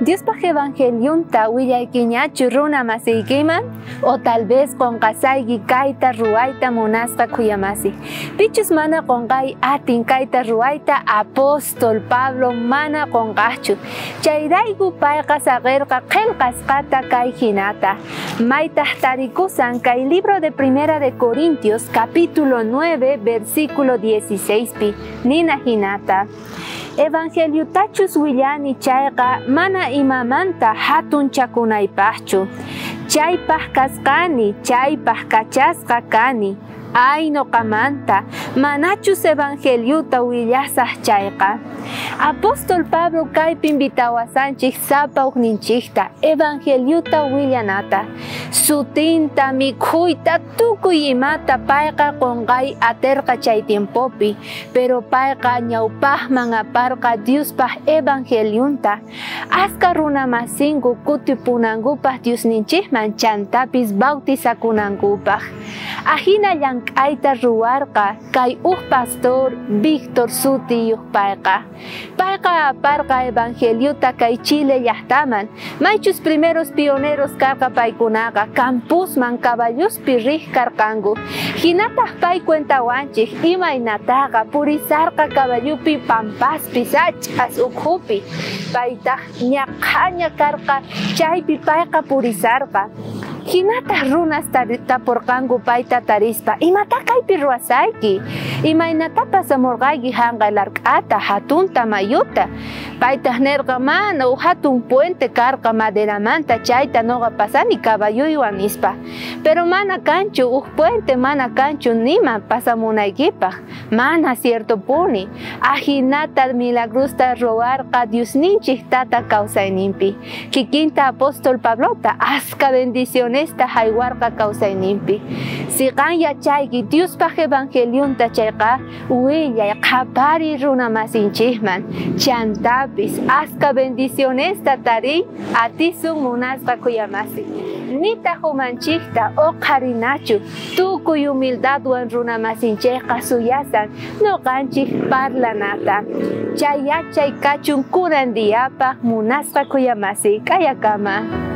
Diospaj evangelionta willaykiñachu runa masiykiman o tal vez qonqasayki kayta ruwayta munasqa khuyamasi. Pichus mana qonqay atin kayta ruwayta apóstol Pablo mana qonqajchu. Chayrayku payqa saqirqa qillqasqata kay hinata. Maytaj tarikusan kay libro de Primera de Corintios capítulo 9 versículo 16 pi nina hinata. Evangeliotachus willani chayqa mana imamanta hatun chakunaypaqchu. Chaypaq kasqani, chaypaq kachasqa kani. Ay noqamanta, manachus evangeliuta willasaq chayqa. Apóstol Pablo kaypi invitawasanchik sapa uqninchikta evangeliuta willanata. Sutinta mikhuyta tukuy imata payqa qonqay aterqa chay tiempopi, pero payqa ñawpaqman aparqa Diospaq evangeliunta. Aska runamasinku kutipunankupaq Diosninchikman chantapis bautizakunankupaq. Ajina llank'ayta ruwarqa kay uj pastor Víctor sutiyuq payqa. Payqa aparqa evangeliuta kay Chile llaqtaman. Maychus primeros pioneros karqa paykunaqa campusman caballuspi riq karqanku. Hinataq pay cuentawanchik imaynataqa purisarqa caballupi pampaspi sach'as ukhupi. Paytaq ñaqhaña karqa chaypi payqa purisarqa. Hinataq runas tapurqanku payta tarispa, imata kaypi ruwasayki? Imaynata pasamurqayki hanqay lark'ata, hatunta mayuta? Paytaq nirqa mana uj hatun puente karqa maderamanta chayta noqa pasani caballuywan nispa. Pero mana kanchu uj puente, mana kanchu niman pasamunaykipaq. Mana ciertopuni. Ajinata milagrosta ruwarqa Diosninchik tata kawsayninpi. Kikinta apóstol Pablota aska bendicionesta haywarqa kawsayninpi. Si qan yachayki Diospaq evangelionta chayqa willay qhapari runa masinchikman. Chantapis aska bendicionesta tariy atisun munasqa khuyamasi. Nita humanchikta uqharinachu tukuy humildadwan runa masinchikqa suyasan nuqanchik parlanata. Chay yachay kachun kunan diyapaq munasqa khuyamasi. Kayakama.